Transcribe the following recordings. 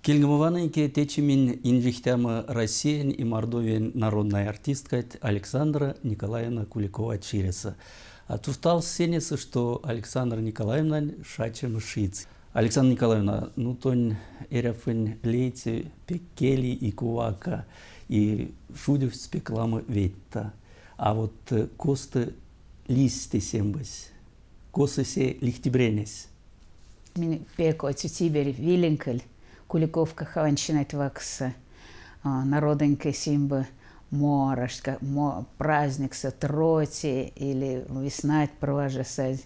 Кельгемованыньке течи минь инжихтямо Россиянь и Мордовиянь народной артистканть Александра Николаевна Куликова чиресэ. А тувталсь сенесэ, што Александра Николаевнань шачема шиц. Александра Николаевна, ну тонь эрявонь лейть пек кели и кувака, и шудевтсь пек ламо ведьта. А вот косто лиссь те сембась? Косо се лихтибренесь? Минь пек оцитибель виленькель Куликовка хаванчинать ваксса народоньке симбы морашка, праздникса, троти или веснать провожесазь,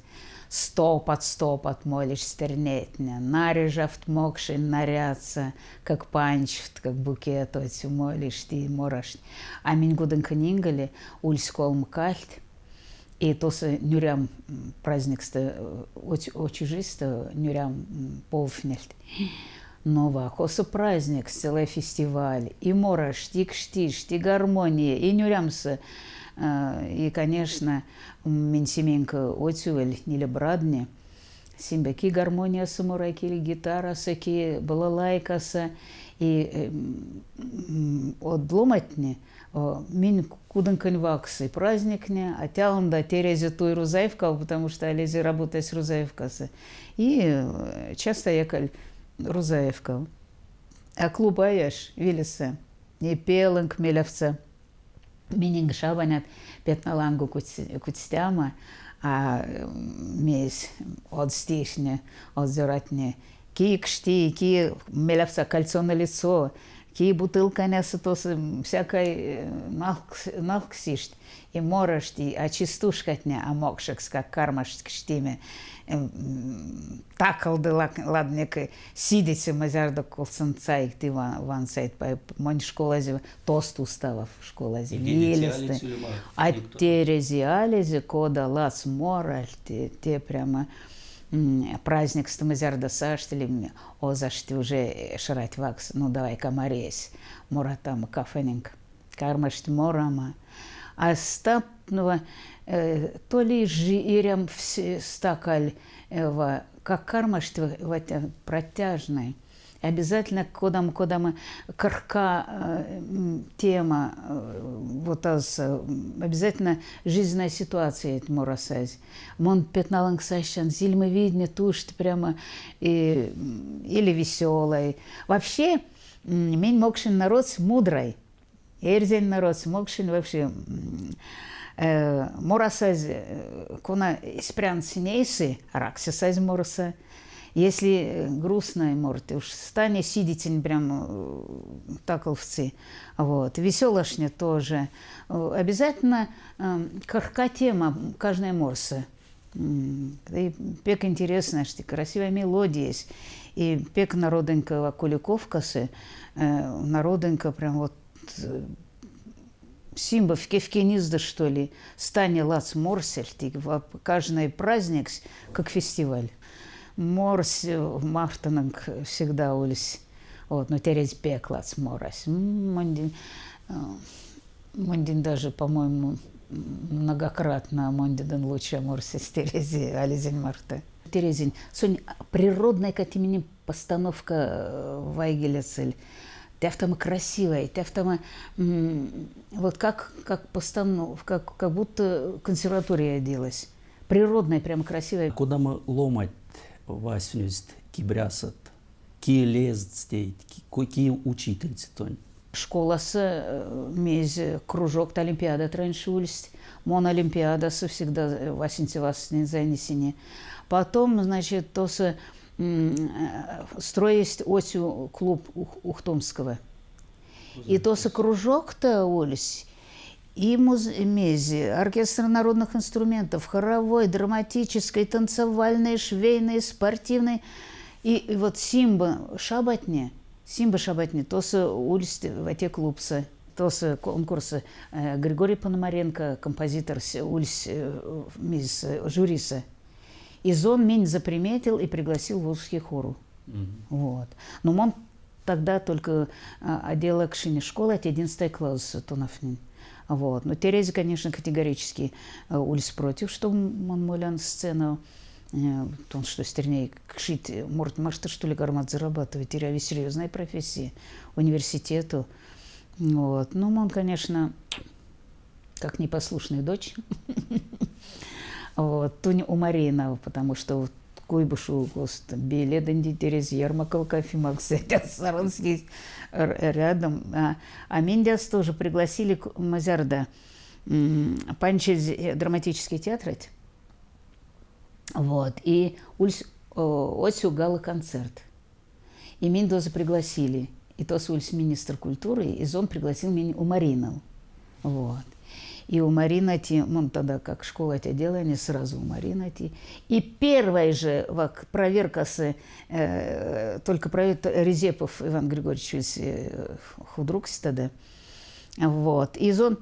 стопот-стопот молишь стернетне, наряжавт мокшин нарядца, как панчфт, как букет оцю молишь ти мораш. А минь гудынка нингали ульсь колмкальт, и тосо нюрям праздниксто очужисто нюрям повнельть. Но косо праздник, целый фестиваль, и мораш, и кштиш, и гармония, и нюрямсы. И, конечно, минь семенька оцювель нилебрадне. Симбе ки гармониясы морайки, гитарасы, ки балалайкасы. И од ломатне минь кудынкань ваксы праздникне, а тялында терезе туй Рузаевка, потому что алезе работать Рузаевкасы. И часто якаль Рузаевка. А клубаяш велесэ, и пелынк мелявца. Мининг шабанят петналангу кутстяма, а месь од стишне, од зёратне. Ки кшти, ки мелявца кольцо на лицо, ки бутылка нясы тосы всякой налксишт и морашт, и а частушкатне, а мокшекс, как кармашт кштиме, такалды ладнек сидите мазярдо колсынцайк ты вансайт монь школазе тост уставов школазе велесте. А терези алези кода лац мораль те, те прямо праздник зярдо саштили озашти уже шрать вакс, ну давай комаресь, моратам кафенинг, кармашт морама. А стапного то ли жирям стакаль, как кармашт протяжный. Обязательно кодам кодама карка тема, вот аз обязательно жизненная ситуация морасазь. Мон петналанг сащан зильма видне тушт прямо и, или веселой. Вообще, минь мокшин народ мудрой. Эрзянь народ мокшин вообще морасазь кона спрянц нейсы, раксисазь мораса. Если грустно, может, уж стане сидите прям таковцы. Вот. Веселошня тоже. Обязательно карка тема каждая морса. И пек интересно, что красивая мелодия есть. И пек народенька Куликовкасы, народенька прям вот Симба в кевкенизда, что ли, стане лац морсель, каждый праздник как фестиваль. Морс мартынынг всегда улись. Вот, но терезь пек лац морась. Мондин, мондин даже, по-моему, многократно мондиден лучше морсе с Терези, ализень марта. Терезин, сонь природная катимини постановка вайгеля цель. Тяфтама красивая, тяфтама вот как постанов, как будто консерватория оделась. Природная, прямо красивая. Кодамо ломать вастневсть Кибрясот, ки лездсть, ки учительцы тонь? Школасы мез кружок олимпиада раньше ульсть. Мон олимпиадасы всегда васенце вастнень занесене. Потом, значит, тосы строить осю клуб Ухтомского. И тосы кружок-то ульсь, и мези, оркестр народных инструментов, хоровой, драматический, танцевальный, швейный, спортивный. И вот Симба шабатне, Симба шабатне, тосы ульсь в те клубсы, тосы конкурсы. Григорий Пономаренко, композитор, ульсь мисс жюриса. И зон меня заприметил и пригласил в Волжский хору. Вот. Но он тогда только отдела кшини школы, это 11 класс тонафнин. Вот. Но Тереза, конечно, категорически ульс против, что он молян сцену. Он что, стерней кшить, может, машта, что ли, гармат зарабатывать, теряли серьезной профессии, университету. Вот. Ну, он, конечно, как непослушная дочь. Вот. Тунь у Марина, потому что Куйбышу билетын терез ярмакал кафе Саранский рядом. А Миндяс тоже пригласили к Мазярда. Панчез драматический театр. Вот. И ульс осю гала-концерт. И Миндоза пригласили. И тос ульс министр культуры, и он пригласил меня у Маринов. Вот. И у Маринати, он тогда как школа это делали, не сразу у Маринати. И первая же проверка с, только проверка Резепов Иван Григорьевич худрук тогда. Вот. И он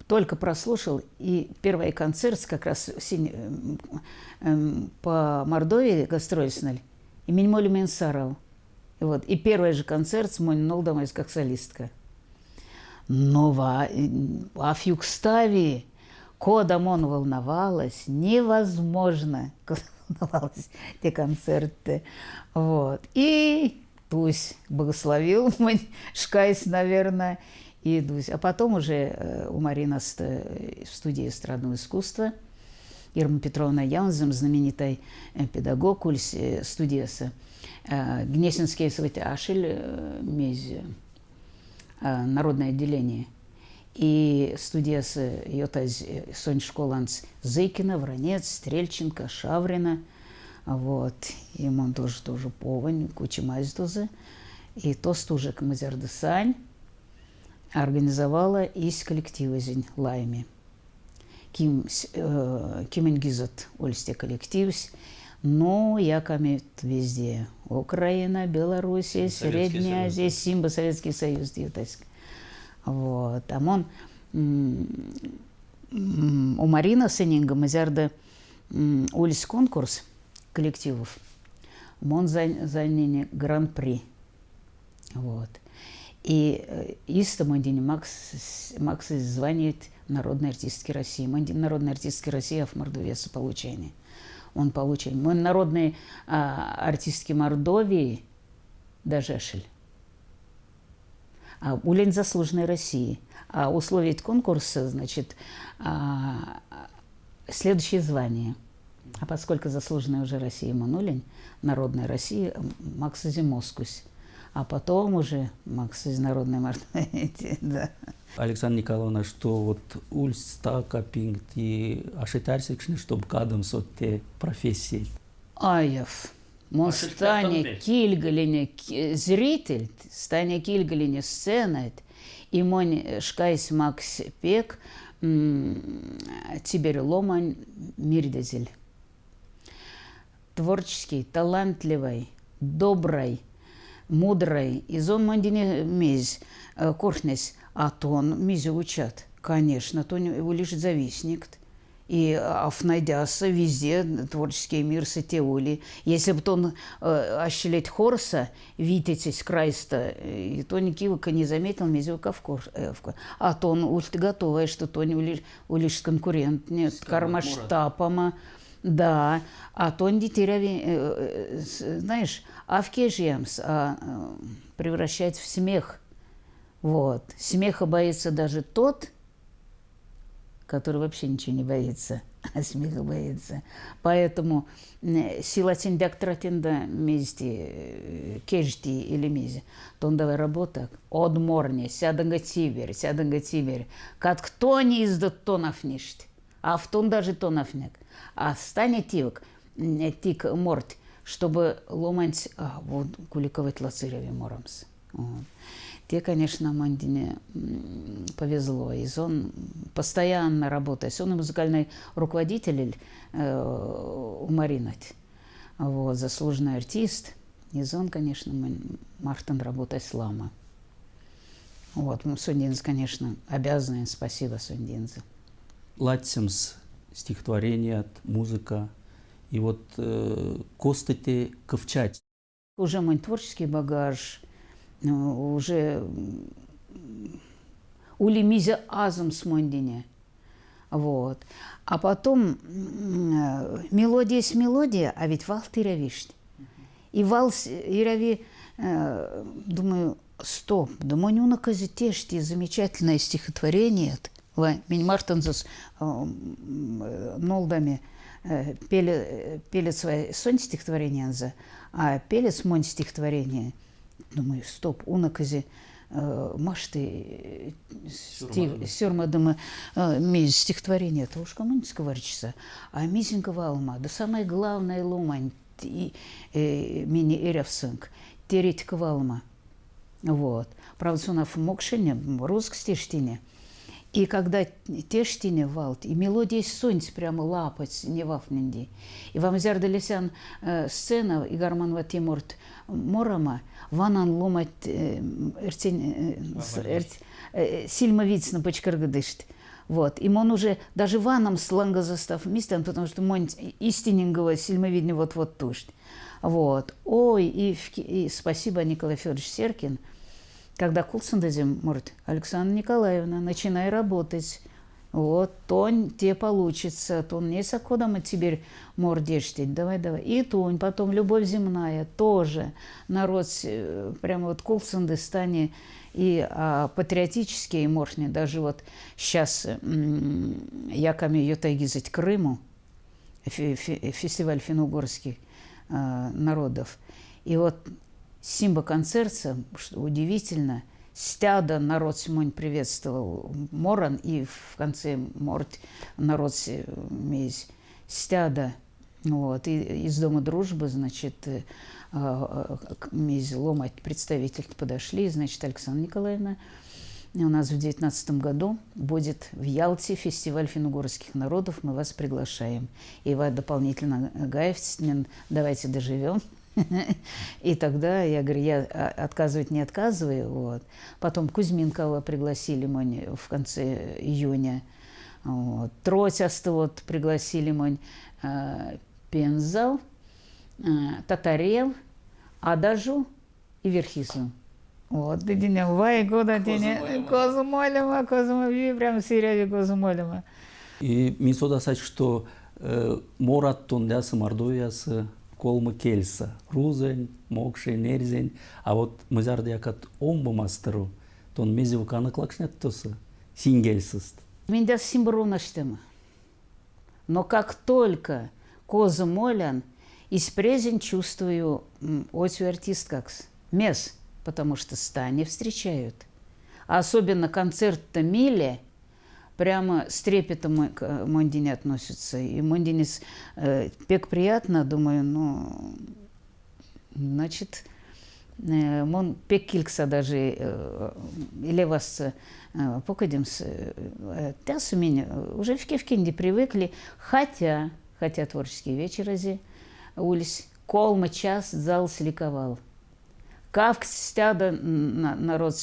только прослушал, и первый концерт как раз по Мордовии гастроли сняли, и Миньмоли Менсаров. Вот. И первый же концерт с монь нолдамась как солистка. Но а в Югставии, кода мон волновалась, невозможно, волновалась те концерты. Вот. И тусь благословил мой шкайс, наверное, и Дусь. А потом уже у Марины в студии эстрадного искусства Ирма Петровна Яунзем, знаменитой педагог ульс студияса. Гнесинский ашель мезь народное отделение. И студиясы ётазь сонь школанц Зыкина, Вранец, Стрельченко, Шаврина. Вот. И он тоже повань, куча маздозы. И то тоже Мазярдысань организовала из коллектива зень лайми. Ким, кименгизот ольсте коллективс, но яками везде. Украина, Белоруссия, Средняя Азия, Симба, Советский Союз. Вот. А он у Марина Сенинга мазярда ульс конкурс коллективов. Мон заняли гран-при. Вот. И иста Мондини Макс звонит народной артистки России. Мондин народной артистки России в Мордовии получение. Он получил. Мой народной артистки Мордовии даже шель. А улень заслуженной России. А условия конкурса, значит, следующее звание. А поскольку заслуженная уже Россия Манулень, народная Россия, Макса Зимоскусь. А потом уже Макс из народной Мордовии, да. Александра Николаевна, что вот ульстака пингти ашитарсикшны, чтобы кадамс от те профессии. Аев. Мон стане кильгалине зритель, стане кильгалине сцена, и монь шкайс Макс Пек, теперь ломань мирдезель. Творческий, талантливый, добрый, мудрый. Из он мондине мезь, корхнесь, а тон мизе учат. Конечно, то лишь завистник. И афнайдяса везде творческий мир сетеули. Если бы он ощелеть хорса, вититесь крайста, и то никивка не заметил, мизюка в кор. А то он ульт готовая, что то не улишь конкурент, нет, кармаштапама. Да, а то он теряви, знаешь, а в кежемс, а превращать в смех. Вот. Смеха боится даже тот, который вообще ничего не боится, а смеха боится. Поэтому сила тиндактратинда мезди, кежди или мези, то он давай работа, од морне, сяданга тибер, сяданга тибер. Как кто не издат то нафништ, а в тон даже то нафнек. А станет тивок, тик морт, чтобы ломать, вот куликовать лациреве морамс. Вот. Те, конечно, Мандине повезло. И он постоянно работает. Он и музыкальный руководитель у Маринать. Вот, заслуженный артист. И он, конечно, Мартин работает с Лама. Вот, Сундинз, конечно, обязаны. Спасибо, Сундинзе. Латсимс стихотворение, музыка. И вот костыте ковчать. Уже мой творческий багаж, уже улимиза азом с мондине. Вот. А потом мелодия есть мелодия, а ведь валт эрявишть. И вал эряви, думаю, стоп, да монь унокази тешти замечательное стихотворение. Минь мартонзо нолдами пелец сонь стихотворениянзо, а пелец монь стихотворение. Думаю, стоп, унокази машты сёрмадомо стихотворение, то уж кому-нибудь сковорчится. А мизинка валма, да самое главное ломань, минь эрявсынк, тереть валма. Вот. Правда, сон а мокшине, русский тештине. И когда тештине валт, и мелодия сонсь прямо лапать не валтнэнди. И вам зярдо лисян сцена, и гармонва те морот морамо, ванан ломать эртень, сельме пачкаргадышт. Вот. И он уже даже ваномс лангозост а мистян, потому что монь истинненького сельмевидне вот-вот тушть. Вот. Ой, и спасибо, Николай Федорович Серкин, когда кулсындызем, может, Александра Николаевна, начинай работать. Вот, тонь те получится, тон несак кодамо теперь мор тештеть, давай, давай. И тонь, потом «Любовь земная» тоже. Народ прямо вот кулсынды стане и патриотические мортне, даже вот сейчас яками ютайгизыть Крыму, фестиваль финно-угорских народов. И вот Симба концертсэ, что удивительно, стядо народ монь приветствовал моран, и в конце морт народ мезь стядо. Вот, и из Дома дружбы, значит, мезь ломать представитель подошли, значит, Александра Николаевна, у нас в 2019 году будет в Ялте фестиваль финно-угорских народов, мы вас приглашаем. И вас дополнительно гайвть, давайте доживем. И тогда я говорю, я отказывать не отказываю. Вот. Потом Кузьминкава пригласили монь в конце июня. Вот. Тротясто вот пригласили монь Пензав, Татарев, Адажу и Верхису. Вот, вай, кода тене, козо молема, козо прям серьезно козо молема. И минь содасать, что морат тон лясы Мордовиясо колмо кельсэ. Рузонь, мокшень, эрзянь. А вот зярдо якат омбо масторов, тон мезе каныклакшнят тосо, синь кельсэст. Минь симброн аштема. Но как только козо молян, из презень чувствую отю артисткакс. Мес, потому что стане встречают. А особенно концерт-то миле, прямо с трепетом к мондине относятся. И мондинес пек приятно, думаю, ну, значит, мон пек килькса даже илевас покадемс тяс у меня уже в кевкенде привыкли, хотя творческий вечер ази ульсь, колмо час зал ликовал. Кавксть стядо народ,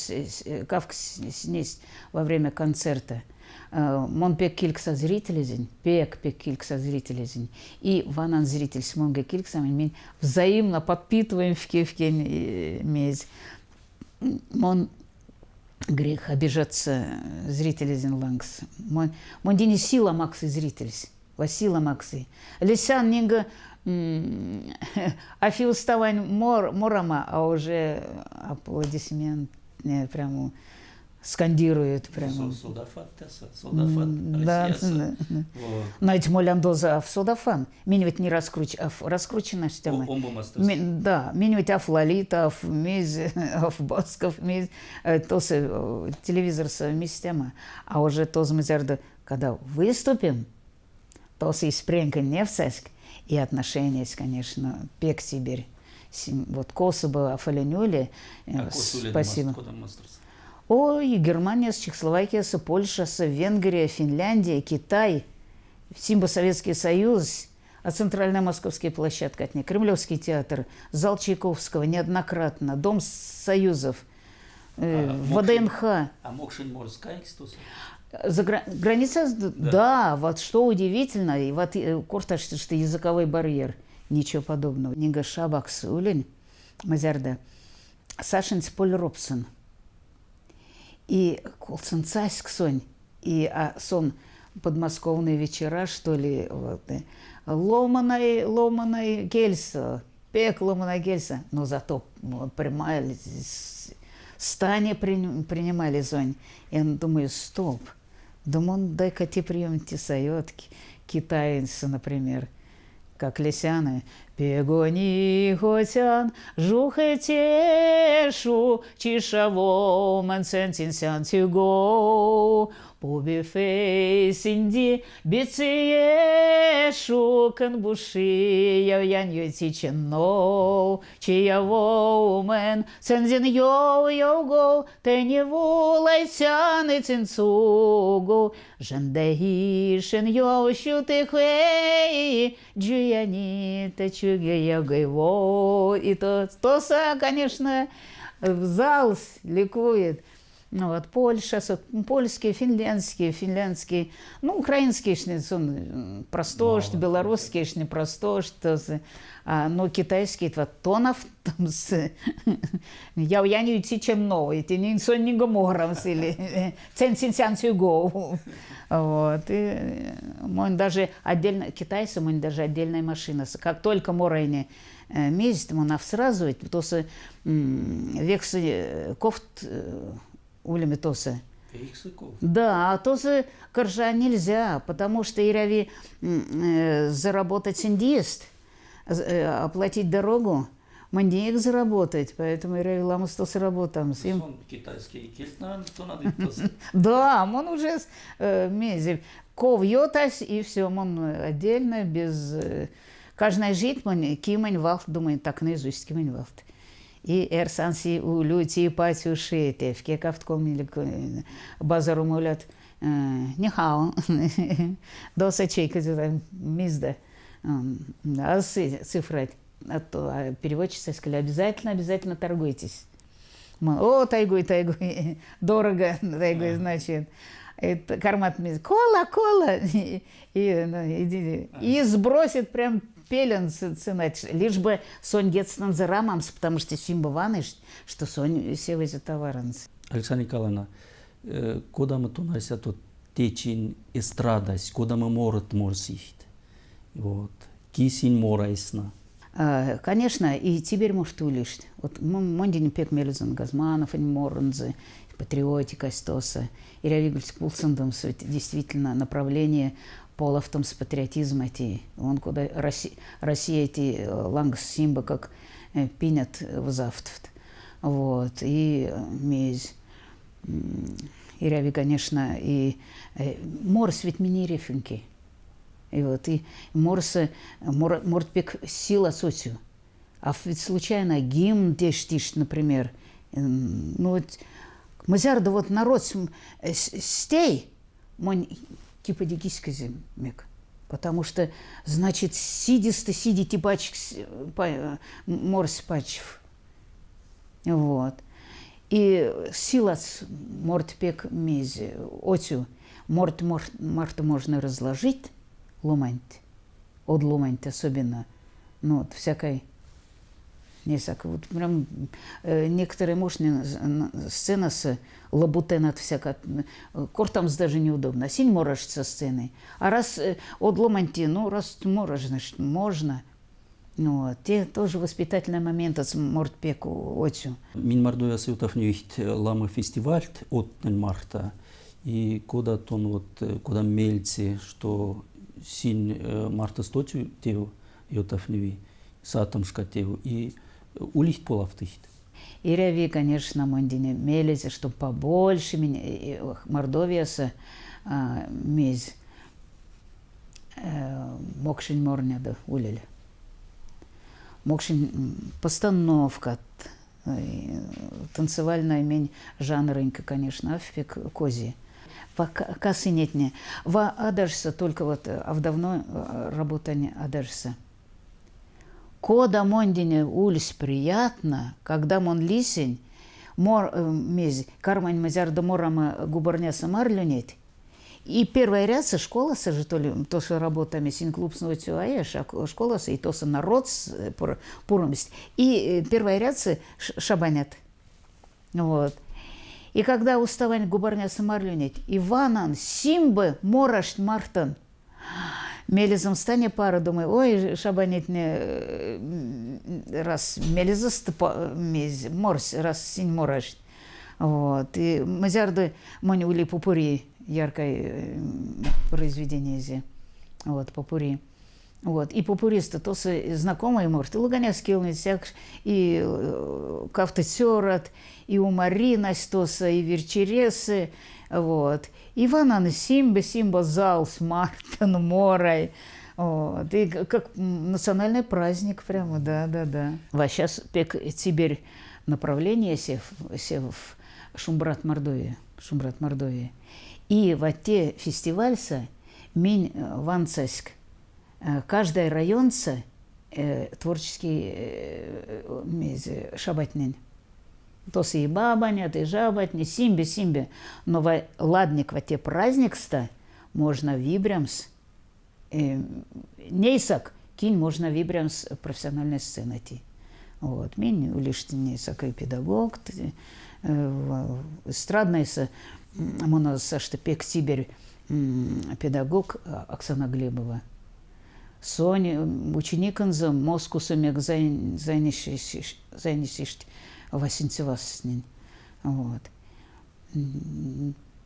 кавксть снесть во время концерта. Мон пек килькса зрителезень, пек пек килькса зрителезень. И ванан зритель монга килькса, минь взаимно подпитываем в кевкень мезь. Мон грех обижаться зрителезень лангс. Мондине сила максы зрительсь. Сила максы. Лисян нинга а фиуставань мор, морамо, а уже аплодисмент прямо скандируют прямо. Содафат, содафат, да, да. Но ведь молян тозо содафан. Минь ведь не раскруч, а раскручена тема. Да, минь ведь аф Лолита, аф мезь, аф Басков, мезь, тосо телевизорсо тема. А уже тозо когда выступим, тосо и пренка невсаск, и отношения, конечно, пек теперь. Вот косо бу а фалянюли, а спасибо. Ой, Германия, Чехословакия, Польша, Венгрия, Финляндия, Китай, Симба Советский Союз, а Центральная Московская площадка, от Кремлевский театр, зал Чайковского неоднократно, Дом Союзов, ВДНХ. А мокшень морось кайгсь За граница, да. Да, вот что удивительно, и вот кортасть, что языковой барьер, ничего подобного. Нинга шабакс улинь, мазярда, сашинць Поль Робсон. И кулсынцась сонь, и а сон Подмосковные вечера, что ли, вот. Ломаной, ломаной кельсэ, пек ломаной кельсэ, но зато принимали, стане принимали зонь. Я думаю, стоп. Думаю, дай-ка те прием тесает китайцы, например, как лисяны. Пегони хотян, жухе тешу, чишаво мэнцэн тинсян тюго, пубифей синди бициешу, кэнбуши ян ютичено, чияво мэн цэнзин йоу його, теневу лайсян и цинцугу, жэндэхишин йоу щутыхэй, джуяни чугеягайво. И то, тоса, конечно, зал ликует. Ну, вот, Польша, польские, финляндские, финляндские, ну, украинские, он просто, что белорусские, не просто, что, а, но китайские, вот, тонов там с, я не уйти чем новый, ты не сон не гоморам или цен цин Вот, и мон даже отдельно, китайцы, мон даже отдельная машина. Как только морайне месяц, он сразу, то с вексы кофт улеми тоса. Да, а тоса коржа нельзя, потому что эряви заработать индист, оплатить дорогу, денег заработать, поэтому эряви ламос тоса работамс. Им... китайский кельть, то надо Да, он уже мезе ков ётась, и все, он отдельно, без... Каждая жить, мон кимань валт, думает, так наизусть кимань валт. И эрсанси улюти патюши, тевке кавтком базару молят, нихао, доса чейка мизда, а цифрать. А то а переводчица сказали, обязательно, обязательно торгуйтесь. О, тайгуй, тайгуй, дорого, тайгуй, значит. Это кармат кола, кола, и, и, ну, и, и сбросит прям пелен цена, лишь бы сон гецнан потому что симба ваныш, что сон все эти товаранцы. Александра Николаевна, кодамо тонась тут течин эстрадась, кодамо морот морсихт. Вот. Кисинь морайсна. Конечно, и теперь может улишь. Вот мондин пек мелезан Газманов, моронзы, патриотика стоса. И рявигульс кулсандамс действительно направление половтомс патриотизм эти. Он куда Россия, Россия эти лангс симба как пинят в завтфт. Вот. И мезь. И ряви, конечно, и морс ведь минерефенки. И вот, и морса, мор, мортпек сила социю. А ведь случайно гимн тештиш, например, ну вот, мазярда вот народ стей, мон типа дикиськаземек. Потому что, значит, сидисто сидите пачк, морс пачев. Вот. И сила мортпек мези, отю, морт, морт, марта можно разложить, ломанть, от ломанть особенно, ну, вот всякой, не всякой, вот прям некоторые мощные сцена с лабутен от всяко, кортамс даже неудобно, а синь морож со сцены, а раз от ломанти, ну, раз морож, значит, можно. Ну, вот, те тоже воспитательный момент от мортпеку отю. Минь Мордовиясо ютавтневить ламо фестивальть одтнэнь марто. И кода тон вот, кода мельци, что синь марто тосо тев ютавтневи, сатомшка тев, и улить полавтыть. Эряви, конечно, мондине мелезэ, чтобы побольше меня, Мордовиясо мезь мокшень морнядо улель. Мокшень постановка, танцевальная мень жанрынька, конечно, а пек кози. Касы нет не. Ва адашса только вот, а в давно работа не адашса. Кода мондине ульсь приятно, когда мон лисень, мор, мезь, кармань мазярда морама губерняса марлюнеть, и первая ряд школа же то ли то, что работами син клуб аеш, а школа и то народ пуромсть. И первая ряд шабанят. Вот. И когда Уставань губорнясо марлюнить, и ванан, симбы морасть мартон. Мелезэм стане паро, думаю, ой, шабанетне раз мелезэст морсь, раз сынь морасть. Вот. И зярдо монь ули попурри яркой произведениезе. Вот, попурри. Вот. И попурристэ тосо знакомые, может, и Луганявский всяк, и кавто цёрат, и Умаринась тосо, и Вирьчиресэ. Вот. И ванан симба, симба залсь мартон морай. Вот. И как национальный праздник прямо, да. Ва сейчас пек циберь направление сев Шумбрат Мордовия, Шумбрат Мордовия. И вот те фестивальсэ минь ванцаськ каждой районсо творческий шабатнень. Тосо и бабанят, и жабатне, симбе, симбе. Но ладник во те праздникста можно вибрямс, нейсак, кинь можно вибрямс профессиональной сцены. Вот. Минь улишь нейсак и педагог, эстрадной мон что пек циберь педагог Оксана Глебова. Сон учениконзо Москусо мек сайнесть васенце васнень. Вот.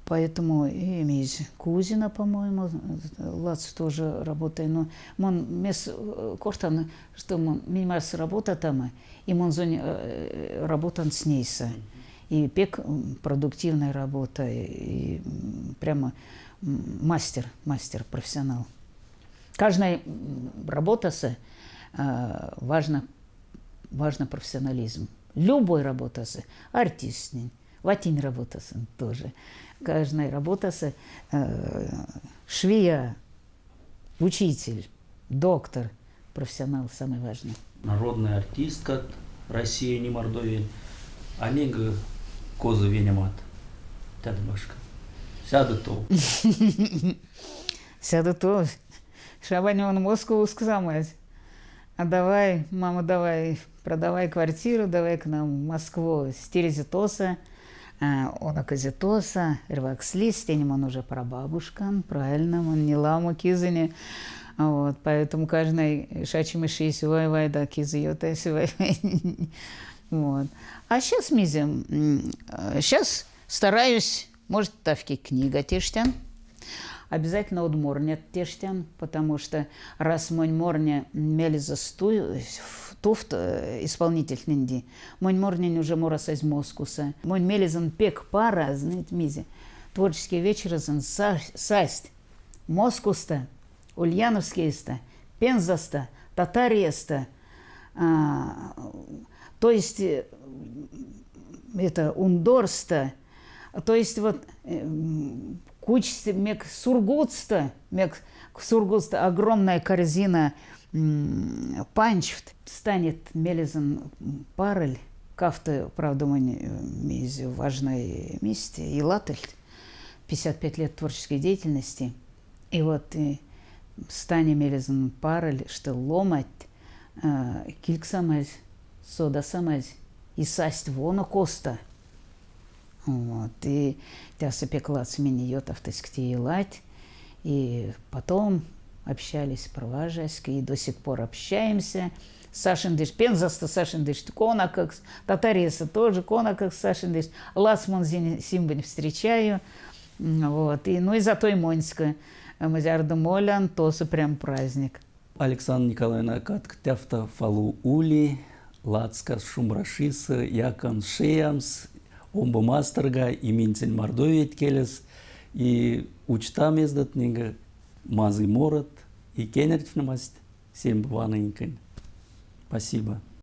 Поэтому и мизь Кузина, по-моему, ладс тоже работает. Но мон мес кортан, что мон минь работа там, и мон зонь работан с нейсэ. И пек продуктивная работа, и прямо мастер, мастер, профессионал. Каждая работаса важно, важно профессионализм. Любой работасы, артист, ватинь работасы тоже. Каждая работаса швея, учитель, доктор, профессионал самый важный. Народная артистка России, не Мордовии, а нейге козо венемат. Теде башка. Сядо тов. Сядо тов. Шабане он Москву усксамась. А давай, мама, давай, продавай квартиру, давай к нам в Москву. Стерезе тосо, оно тосо, эрьвакс лиссь, тенем он уже прабабушкан, правильно, он не ламо кизыне. Вот, поэтому каждый шачима чись, вай, вай, да, кизэ ютась, вай, Вот. А сейчас, мезе, сейчас стараюсь, может, тавки книга тештян, обязательно од морнят тештян, потому что раз монь морня мелезэст туфт исполнительтнень, монь морнень уже морасазь Москусо. Монь мелезэн пек паро, знаете, мезе, творческий вечерэзэн састь Москусто, Ульяновскойстэ, Пензасто, Татариясто, то есть это Ундорсто, то есть вот кучсть мек Сургутсто, мек Сургутсто огромная корзина панчфт станет мелезэн пароль, кавто, правда, монь важной месте, и латыльть, 55 лет творческой деятельности. И вот и стане мелезэн пароль, что ломать кильксамазь, содасамазь и састь вона косто. Вот. И тясо пек ладс минь ютавтсть илать. И потом общались, провожаськ, и до сих пор общаемся. Сашиндеш, Пензасто сашиндеш, конакокс, Татариясо тоже конакокс сашиндеш. Ладс мон симбань встречаю. Вот. И, ну и зато и монська. Зярдо молян, тосо прям праздник. Александра Николаевна, кадык тявта фалу ули, ладска шумбра чисэ, якамс шеямс, омбо масторга и минцень Мордовиять келес, и учтам эздэтнеге мазый морот, и кенерть Всем ванынькань. Спасибо.